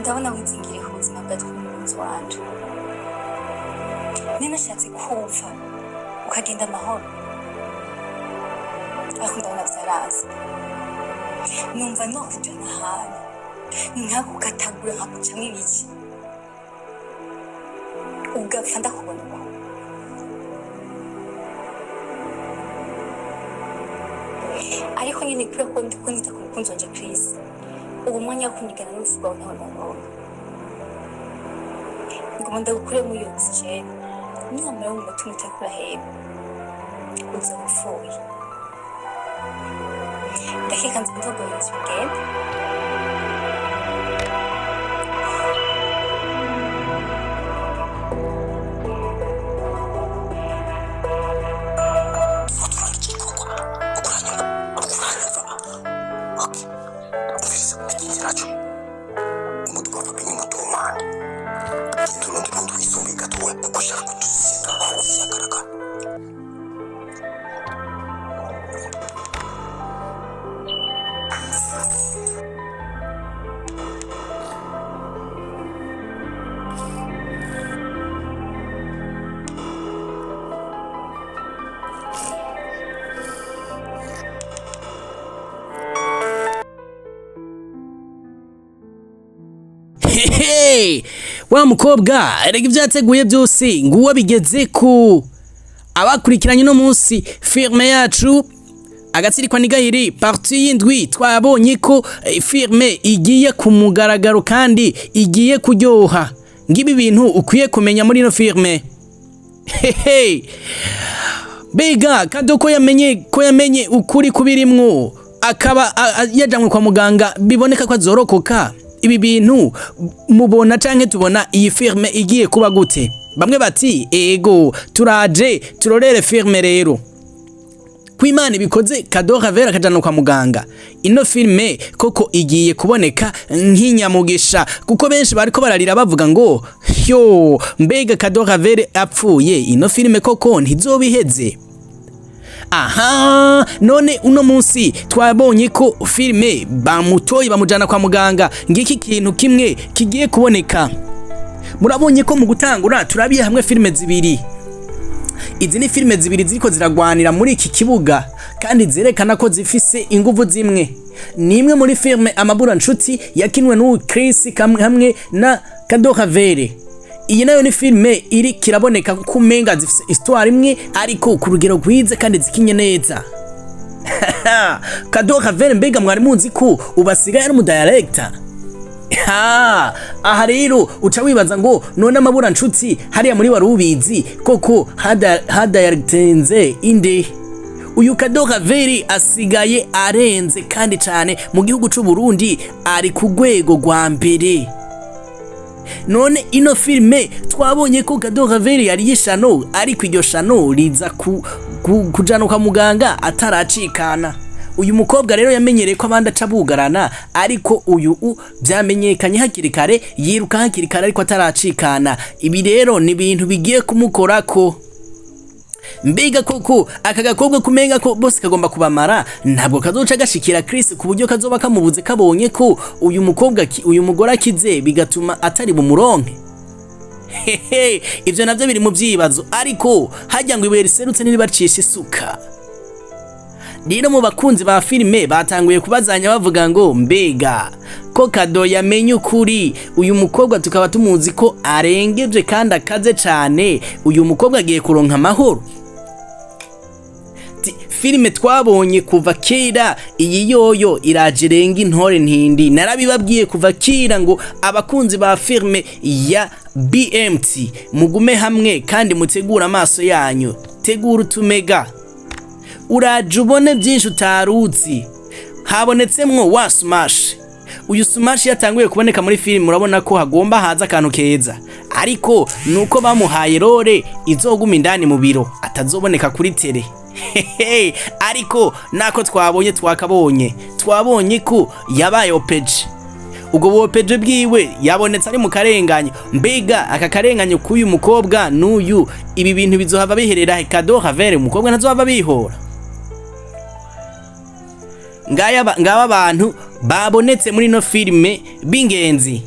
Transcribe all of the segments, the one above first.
Ndabona wizingiriye ku buzima bwawe n'umukunzi wanje. Ninashatse kumva ukagenda amahoro, ariko ndabona vyaraza. Numva nokujana ahantu nkakukatagura, nkagucamwo ibiki, ugapfa ndakubona uko. Ariko nyine kubera ko ndiko nita ku mukunzi wanje Chris, uwo mwanya wo kunyigana n'urupfu rwawe ntawe noronka. Ngoma ndagukure muri iyo oxygene, niwamara umunota umwe utariko urahema uzoba upfuye. Ndakeka nzi ndogoye inzira ugenda. Uturangije igikorwa, ukuranyumva, ukuranyumva. Okay, umviriza ikindi naco. Umuduga wa Fabinho mutumane, genda urondere uwundi wisumbuye gatoya, kuko ushaka kudusiga hose agaragara. Hehe! Wa mukobwa erega ibyo yateguye byose nguwo bigeze ku abakurikiranye uno munsi filme yacu Agatsirikwa ni Gahiri partie y'indwi. Twabonye ko filme igiye ku mugaragaro kandi igiye kuryoha. Ngibi bintu ukwiye kumenya muri ino filme. Hehe! Mbega Kado ko yamenye ukuri kubirimwo, akaba yajanywe kwa muganga, biboneka ko azorokoka. Ibi bintu mubona canke tubona iyi filme igiye kuba gute? Bamwe bati ego, turaje turorere filme. Rero kwimana ibikoze, Kado Ravera akajanwa kwa muganga, ino filme koko igiye kuboneka nk'inyamugisha, kuko benshi bariko bararira bavuga ngo yo, mbega Kado Ravere apfuye, ino filme koko ntizobiheze. Aha none uno munsi twabonye ko filme bamutoye bamujana kwa muganga. Ngiki kintu kimwe kigiye kuboneka. Murabonye ko mu gutangura turabiye hamwe filme zibiri. Izi ni filime zibiri ziriko ziragwanira muri iki kibuga kandi zerekana ko zifise inguvu zimwe. Ni imwe muri filme Amabura Nshuti yakinwe n'uwu Chris hamwe na Kado Ravere. Iyi nayo ni filme iri kiraboneka ko umenga zifise histoire imwe, ariko ku rugero rwiza kandi zikinye neza. Kado Ravere, mbega mwari muzi ko ubasigaye ari umudirector? Ha, aha rero uca wibaza ngo none Amabura Nshuti hariya muri wari ubizi koko hadayatenze inde? Uyu Kado Raveri asigaye arenze kandi cyane mu gihugu c'u Burundi, ari ku rwego rwa mbere. None ino filme twabonye ko Kado Raveri yari yishano, ariko iryo shano riza kujanwa kwa muganga ataracikana. Uyu mukobwa rero yamenyereye ko abandi aca bugarana, ariko uyu vyamenyekanye hakiri kare, yiruka hakiri kare ariko ataracikana. Ibi rero ni ibintu bigiye kumukorako. Mbega koko aka gakobwa kumenga ko bose kagomba kubamara, ntabwo kazoca gashikira Chris ku buryo kazoba kamubuze, kabonye ko uyu mukobwa uyu mugore akize, bigatuma atari bumuronke? Hehe, ivyo navyo biri mu vyibazo, ariko hajya ngo ibuye riserutse ntiribacisha isuka. Rero mu bakunzi ba filime batanguye kubazanya bavuga ngo mbega ko Kado yamenye ukuri, uyu mukobwa tukaba tumuzi ko arengeje kandi akaze cane, uyu mukobwa agiye kuronka amahoro? Filime twabonye kuva kera, iyi yoyo iraje irenga intore ntindi. Narabibabwiye kuva kera ngo abakunzi ba filime ya BMT mugume hamwe kandi mutegure amaso yanyu, tegura utumega, uraje ubone byinshi utaruzi. Habonetsemwo wa Smash. Uyu Smash yatanguye kuboneka muri filime, murabona ko hagomba haza akantu keza, ariko nuko bamuhaye role izoguma indani mu biro, atazoboneka kuri télé. Hehe, ariko nako twabonye, twakabonye, twabonye ko yabaye opeje. Ubwo buopeje bwiwe yabonetse ari mu karenganyo. Mbega aka karenganyo k'uyu mukobwa n'uyu, ibi bintu bizohava biherera he? Kado Havere, umukobwa ntazohava bihora? Ngaya ngaba abantu babonetse muri ino filime b'ingenzi.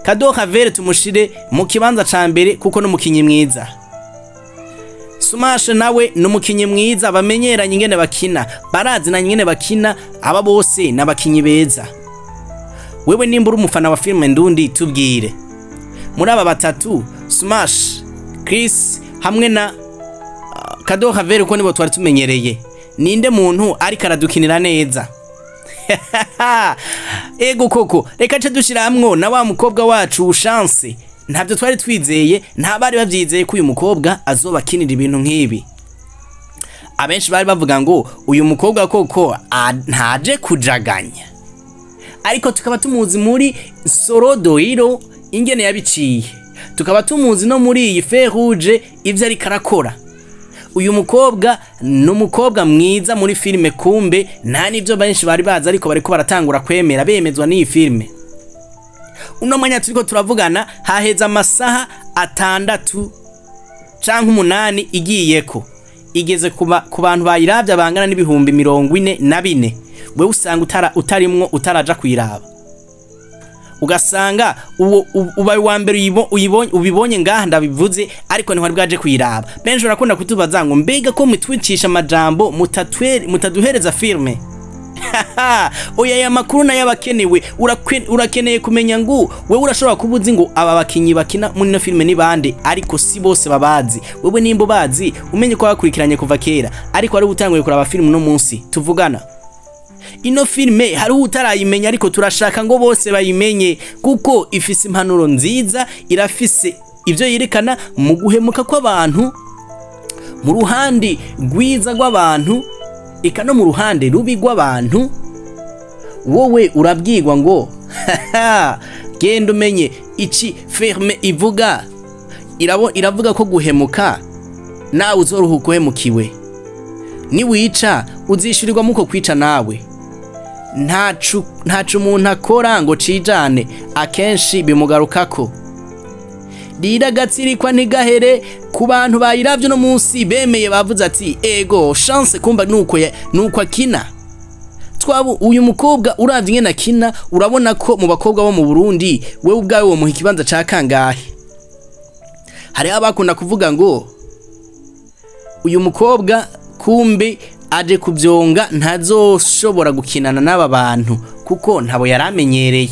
Kado Kavere tumushire mu kibanza ca mbere kuko n'umukinyi mwiza. Sumashe nawe ni umukinyi mwiza, bamenyeranye ingene bakina, barazinanye ingene bakina, aba bose n'abakinyi beza. Wewe nimba uri umufana wa filime ndundi, tubwire muri aba batatu, Smash, Chris hamwe na Kado Kavere, uko nibo twari tumenyereye, ninde muntu ariko aradukinira neza? Ego koko, reka ce dushiramwo na wa mukobwa wacu Chance. Ntabyo twari twizeye, nta bari bavyizeye ko uyu mukobwa azobakinira ibintu nk'ibi. Abenshi bari bavuga ngo uyu mukobwa koko ntaje kujaganya, ariko tukaba tumuzi muri Sorodoiro ingene yabiciye, tukaba tumuzi no muri iyi Feu Rouge ivyo ariko arakora. Uyu mukobwa ni umukobwa mwiza muri filime, kumbe nta n'ibyo benshi bari bazi, ariko bariko baratangura kwemera, bemezwa n'iyi filime. Uno mwanya turiko turavugana haheze amasaha 6 canke 8 igiyeko, igeze ku bantu bayiravye bangana n'44,000. Wewe usanga utarimwo, utaraja kuyiraba, ugasanga uwo ubaye uwa mbere ubibonye ngaha ndabivuze, ariko ntiwari bwaje kuyiraba. Benshi barakunda kutubaza ngo mbega ko mutwicisha amajambo, mutaduhereza filme? Oya, aya makuru nayo abakenewe. Urakeneye kumenya ngo wewe urashobora kuba uzi ngo aba bakinyi bakina muri ino filime ni bande, ariko si bose babazi. Wewe nimba ubazi, umenye ko bakurikiranye kuva kera, ariko wari utanguye kuraba filime uno munsi tuvugana. Ino filime hariho utarayimenya, ariko turashaka ngo bose bayimenye kuko ifise impanuro nziza, irafise ibyo yerekana mu guhemuka kw'abantu, mu ruhande rwiza rw'abantu, eka no mu ruhande rubi rw'abantu. Wowe urabwirwa ngo genda umenye iki filime ivuga. Iravuga ko guhemuka nawe uzoruhuka uhemukiwe, niwica uzishyurirwa muko kwica nawe. Ntacu umuntu akora ngo cijane, akenshi bimugarukako. Rira agatsirikwa ntigahere. Ku bantu bayiravye uno munsi bemeye, bavuze ati ego, Chance kumba nuko akina. Twabu uyu mukobwa, uravye ingene akina, urabona ko mu bakobwa bo mu Burundi wewe ubwawe womuha ikibanza ca kangahe? Hariho abakunda kuvuga ngo uyu mukobwa kumbe aje kuvyonga, ntazoshobora gukinana n'aba bantu kuko ntabo yaramenyereye.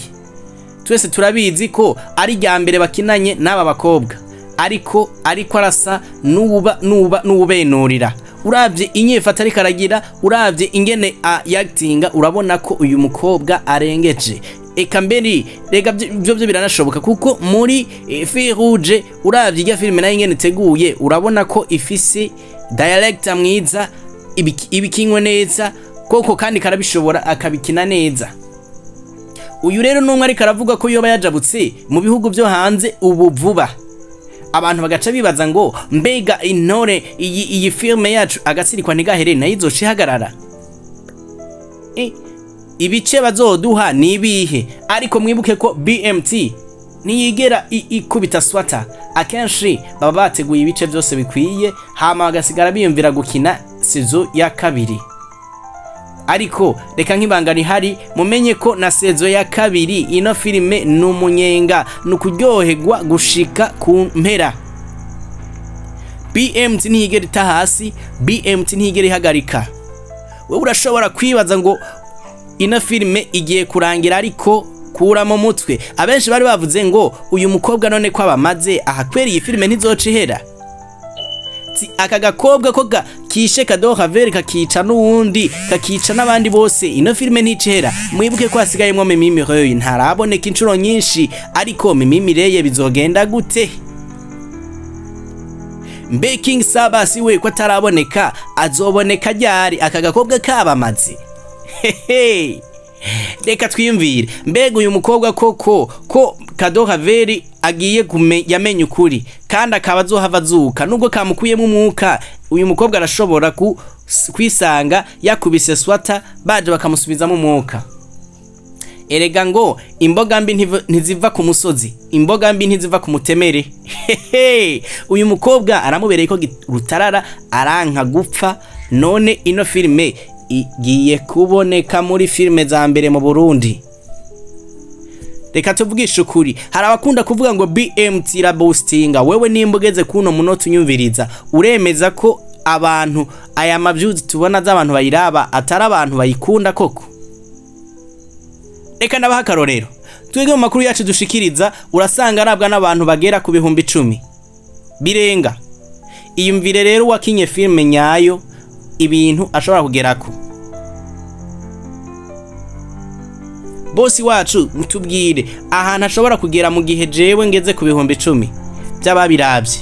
Twese turabizi ko ari rya mbere bakinanye n'aba bakobwa, ariko arasa n'uba n'uba n'ubenurira. Uravye inyifato ariko aragira, uravye ingene yakitinga, urabona ko uyu mukobwa arengeje. Eka mbere rega byo biranashoboka kuko muri Feu Rouge, uravye irya filime nayo ingene iteguye, urabona ko ifise director mwiza, ibikinwe neza koko, kandi karabishobora, akabikina neza. Uyu rero numwe ariko aravuga ko yoba yajabutse mu bihugu byo hanze ubu vuba, abantu bagaca bibaza ngo mbega intore iyi filme yacu Agatsirikwa ntigahere nayo izoca ihagarara? Ibice bazoduha ni ibihe? Ariko mwibuke ko BMT ntiyigera ikubita swata. Akenshi baba bateguye ibice byose bikwiye, hama bagasigara biyumvira gukina saison ya kabiri. Ariko reka nk'ibanga rihari, mumenye ko na saison ya kabiri ino filime ni umunyenga, ni ukuryoherwa gushika ku mpera. BMT ntiyigera ita hasi, BMT ntiyigera ihagarika. Wewe urashobora kwibaza ngo ino filime igiye kurangira, ariko kura mu mutwe. Abenshi bari bavuze ngo uyu mukobwa none ko abamaze aha kweri, iyi filime ntizoca ihera? Aka gakobwa ko kishe Kado Haveri, kakica n'uwundi, kakica n'abandi bose, ino filime nticihera? Mwibuke ko hasigayemwo Mimi Mireille, ntaraboneka inshuro nyinshi, ariko Mimi Mireille bizogenda gute? Mbe King Sabasi we ko ataraboneka, azoboneka ryari aka gakobwa kabamaze? Hehe, reka twiyumvire. Mbega uyu mukobwa koko ko Kado Haveri agiye yamenye ukuri kandi akaba azohava azuka nubwo kamukuyemo umwuka, uyu mukobwa arashobora kwisanga yakubise swata, baje bakamusubizamo umwuka. Erega ngo imboga mbi ntiziva ku musozi, imboga mbi ntiziva ku mutemere. Hehe, uyu mukobwa aramubereye ko rutarara aranka gupfa. None ino filime igiye kuboneka muri filime za mbere mu Burundi. Reka tuvugishe ukuri, hari abakunda kuvuga ngo BMT iraboostinga. Wewe nimba ugeze kuno munota unyumviriza, uremeza ko abantu aya mavyuzi tubona z'abantu bayiraba atari abantu bayikunda koko? Reka ndabaha akarorero. Twebwe mu makuru yacu dushikiriza urasanga arabwa n'abantu bagera ku 10,000 birenga. Iyumvire rero wakinye filime nyayo ibintu ashobora kugerako. Bosi wacu mutubwire ahantu ashobora kugera mu gihe jewe ngeze ku 10,000 by'ababiravye.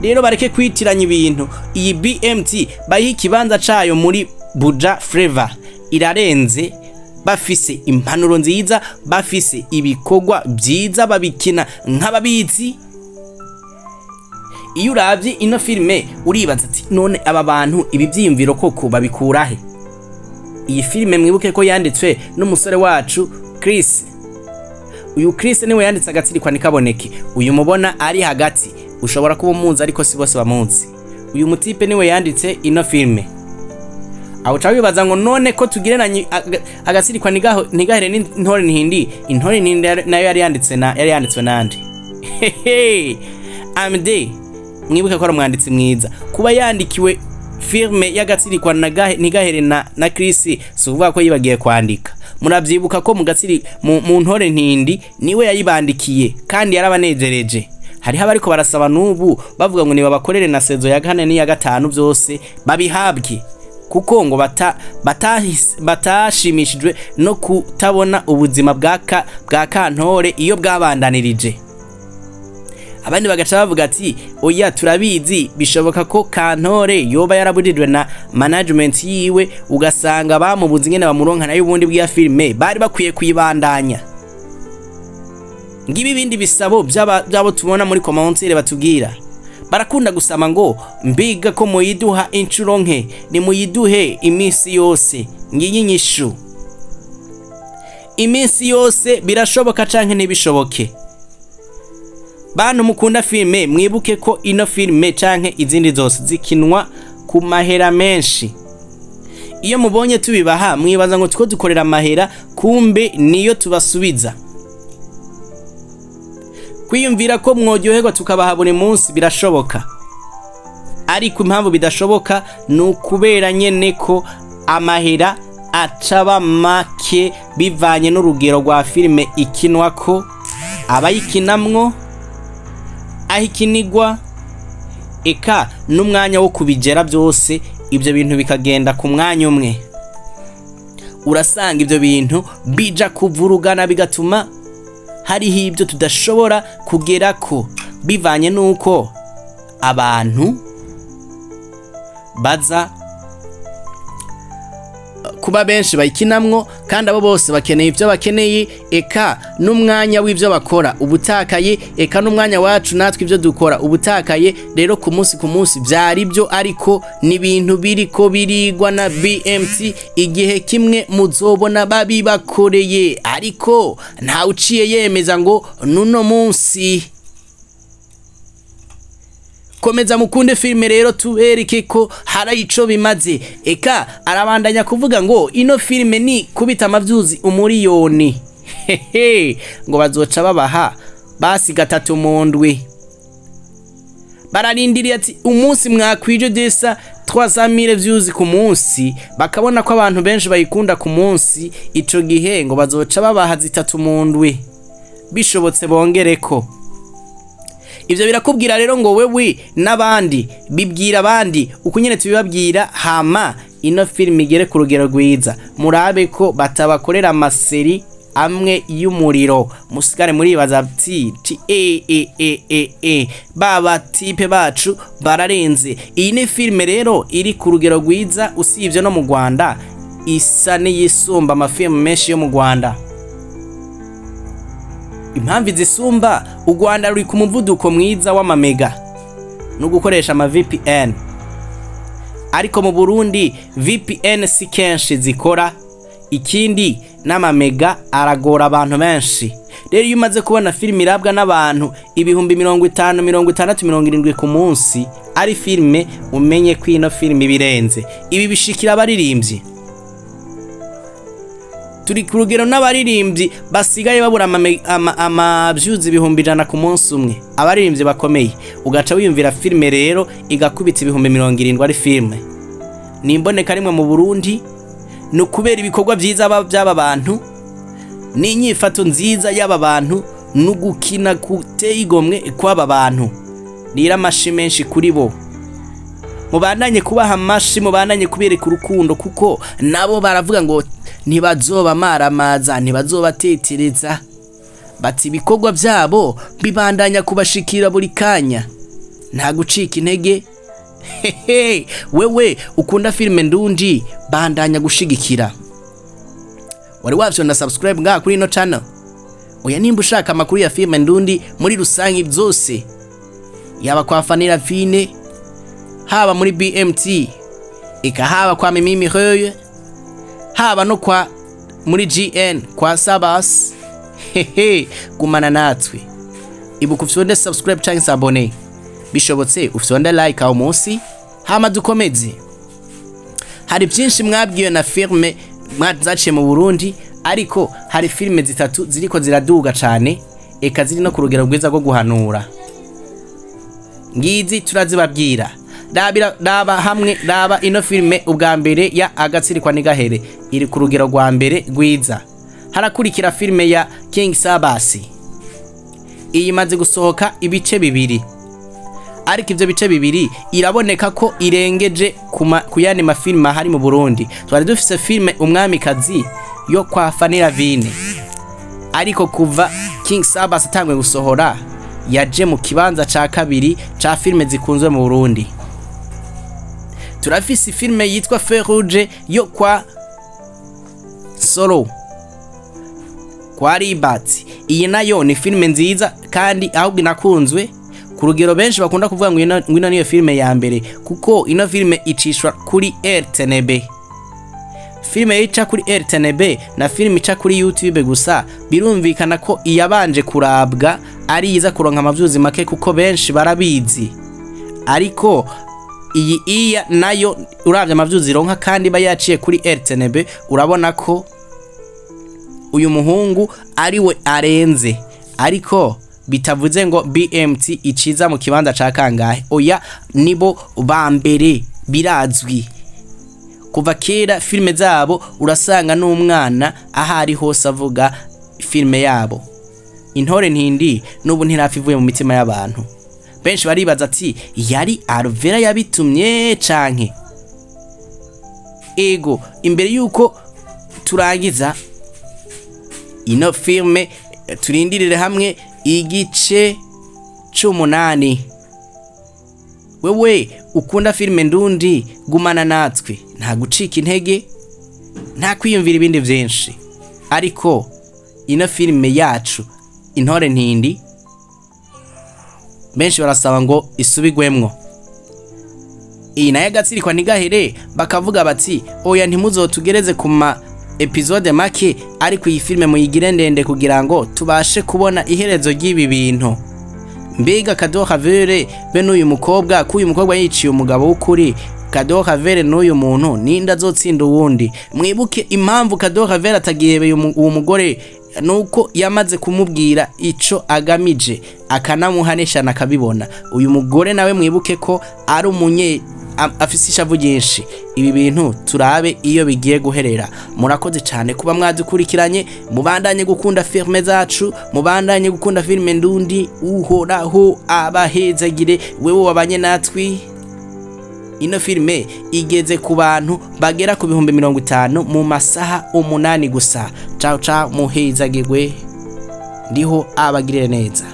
Rero bareke kwitiranya ibintu. Iyi BMT bayiha ikibanza cayo muri Buja Flavor, irarenze. Bafise impanuro nziza, bafise ibikorwa byiza, babikina nk'ababizi. Iyo uravye ino filime uribaza ati none aba bantu ibi vyiyumviro koko babikurahe? Iyi filime mwibuke ko yanditswe n'umusore wacu Chris. Uyu Chris niwe yanditse Agatsirikwa Ntikaboneke. Uyu mubona ari hagati ushobora kuba umuzi, ariko si bose bamuzi. Uyu mutipe niwe yanditse ino filime. Aho uca wibaza ngo none ko tugereranye Agatsirikwa Ntigahere n'Intore Ntindi, Intore Ntindi nayo yari yanditse na yari yanditswe nande? Hehe, Amde mwibuke ko ari umwanditsi mwiza. Kuba yandikiwe filme y'Agatsirikwa Ntigahere na Chris si ukuvuga ko yibagiye kwandika. Muravyibuka ko mu Ntore Ntindi niwe yayibandikiye kandi yarabanejereje. Hariho abariko barasaba n'ubu bavuga ngo nibabakorere na saison ya 4 n'iya 5 byose babihabwe, kuko ngo batashimishijwe no kutabona ubuzima bwa Kantore iyo bwabandanirije. Abandi bagaca bavuga ati oya turabizi, bishoboka ko Kantore yoba yarabujijwe na management yiwe, ugasanga bamubuze ingene bamuronka, nayo ubundi bw'iya filime bari bakwiye kuyibandanya. Ngibi ibindi bisabo by'abo tubona muri commentaire batubwira. Barakunda gusama ngo mbiga ko muyiduha inshuro nke, nimuyiduhe iminsi yose. Ngiyi nyishu, iminsi yose birashoboka canke ntibishoboke? Bantu mukunda filime, mwibuke ko ino filime canke izindi zose zikinwa ku mahera menshi. Iyo mubonye tubibaha mwibaza ngo tuko dukorera amahera, kumbe niyo tubasubiza. Kwiyumvira ko mworyoherwa tukabaha buri munsi birashoboka, ariko impamvu bidashoboka ni ukubera nyene ko amahera acaba make bivanye n'urugero rwa filime ikinwako, abayikinamwo, aho ikinigwa, eka n'umwanya wo kubigera byose. Ibyo bintu bikagenda ku mwanya umwe, urasanga ibyo bintu bija kuvurugana, bigatuma hariho ibyo tudashobora kugerako bivanye n'uko abantu baza kuba benshi bayikinamwo, kandi abo bose bakeneye ibyo bakeneye, eka n'umwanya w'ibyo bakora ubutakaye, eka n'umwanya wacu natwe ibyo dukora ubutakaye. Rero ku munsi ku munsi byari byo, ariko ni ibintu biriko birigwa na BMT. Igihe kimwe muzobona babibakoreye, ariko ntawe uciye yemeza ngo nuno munsi. Komeza mukunde filime rero, tubereke ko hari ico bimaze. Eka arabandanya kuvuga ngo ino filime ni kubita amavyuzi 1,000,000, hehe, ngo bazoca babaha basi 3 mu ndwi. Bararindiriye ati umunsi mwakwije desa 300,000 views ku munsi, bakabona ko abantu benshi bayikunda ku munsi, ico gihe ngo bazoca babaha 3 mu ndwi, bishobotse bongereko. Ivyo birakubwira rero ngo wewe n'abandi bibwira abandi uko nyene tubibabwira, hama ino filime igere ku rugero rwiza. Murabe ko batabakorera amaseri amwe y'umuriro, musigare muribaza ati e e e e e baba type bacu bararenze. Iyi ni filime rero iri ku rugero rwiza, usibye no mu Rwanda isa n'iyisumba amafilime menshi yo mu Rwanda. Impamvu izisumba, u Rwanda ruri ku muvuduko mwiza w'amamega no gukoresha ama VPN, ariko mu Burundi VPN si kenshi zikora. Ikindi n'amamega aragora abantu benshi. Rero iyo umaze kubona filime irabwa n'abantu 50,000, 60,000, 70,000 ku munsi ari filime, umenye ko ino filime ibirenze. Ibi bishikira abaririmbyi. Turi ku rugero n'abaririmbyi basigaye babura amavyuzi 100,000 ku munsi umwe, abaririmbyi bakomeye. Ugaca wiyumvira filime rero igakubita 70,000 ari filime. Ni imboneka rimwe mu Burundi, ni ukubera ibikorwa vyiza by'aba bantu n'inyifato nziza y'aba bantu n'ugukina kuteye igomwe kw'aba bantu. Rero amashi menshi kuri bo, mubandanye kubaha amashi, mubandanye kubereka urukundo, kuko nabo baravuga ngo ntibazoba maramaza, ntibazobatetereza, bati ibikorwa byabo bibandanya kubashikira buri kanya, nta gucika intege. Hehe, wewe ukunda filime ndundi, bandanya gushigikira. Wari wafyonda subscribe ngaha kuri ino channel? Oya, nimba ushaka amakuru ya filime ndundi muri rusange byose, yaba kwa Fanny Lavine, haba muri BMT, eka haba kwa Mimi Mireille, haba no kwa muri GN kwa Sabas, hehe, gumana natwe. Ibuka ufyonde subscribe canke s'abonner, bishobotse ufyonde like aho munsi, hama dukomeze. Hari byinshi mwabwiwe na filme zaciye mu Burundi, ariko hari filime zitatu ziriko ziraduga cane, eka ziri no ku rugero rwiza rwo guhanura. Ngizi turazibabwira. Rabira, raba hamwe, raba ino filime ubwa mbere ya Agatsirikwa Nigahere iri ku rugero rwa mbere rwiza. Harakurikira filime ya King Sabasi, iyi imaze gusohoka ibice bibiri, ariko ivyo bice bibiri iraboneka ko irengeje ku yandi mafilime ahari mu Burundi. Twari dufise filime Umwamikazi yo kwa Fanny Lavine, ariko kuva King Sabas atanguye gusohora yaje mu kibanza ca kabiri ca filime zikunzwe mu Burundi. Turafise filime yitwa Feu Rouge yo kwa Solo kwa Ribat. Iyi nayo ni filime nziza kandi ahubwo inakunzwe ku rugero benshi bakunda kuvuga ngo ino niyo filime ya mbere, kuko ino filime icishwa kuri RTNB. Filime ica kuri RTNB na filime ica kuri YouTube gusa, birumvikana ko iyabanje kurabwa ari iza kuronka amavyuzi make, kuko benshi barabizi. Ariko iyi iya nayo uravye amavyuzi ironka kandi iba yaciye kuri RTNB, urabona ko uyu muhungu ari we arenze. Ariko bitavuze ngo BMT iciza mu kibanza ca kangahe, oya, nibo ba mbere, birazwi kuva kera. Filime zabo urasanga n'umwana aho ari hose avuga filime yabo. Intore Ntindi n'ubu ntirapfa ivuye mu mitima y'abantu. Benshi baribaza ati yari Alvera yabitumye canke? Ego, imbere yuko turangiza ino filme, turindirire hamwe igice c'umunani. Wewe ukunda filime ndundi, gumana natwe, nta gucika intege, nta kwiyumvira ibindi vyinshi. Ariko ino filime yacu Intore Ntindi, benshi barasaba ngo isubigwemwo. Iyi nayo Agatsirikwa Ntigahere, bakavuga bati oya, ntimuzotugereze ku ma episode make, ariko iyi filime muyigire ndende kugira ngo tubashe kubona iherezo ry'ibi bintu. Mbega Kadoha Vere be n'uyu mukobwa, ko uyu mukobwa yiciye umugabo w'ukuri, Kadoha Vere n'uyu muntu ninde azotsinda uwundi? Mwibuke impamvu Kadoha Vere atagihebeye uwo mugore nuko yamaze kumubwira ico agamije, akanamuhanishana akabibona. Uyu mugore nawe mwibuke ko ari umunye afise ishavu ryinshi. Ibi bintu turabe iyo bigiye guherera. Murakoze cyane kuba mwadukurikiranye, mubandanye gukunda filme zacu, mubandanye gukunda filme ndundi. Uhoraho abahezagire. Wewe wabanye natwi, ino filime igeze ku bantu bagera ku 50,000 mu masaha 8 gusa. Ciao ciao, muhezagirwe, ndiho abagirire neza.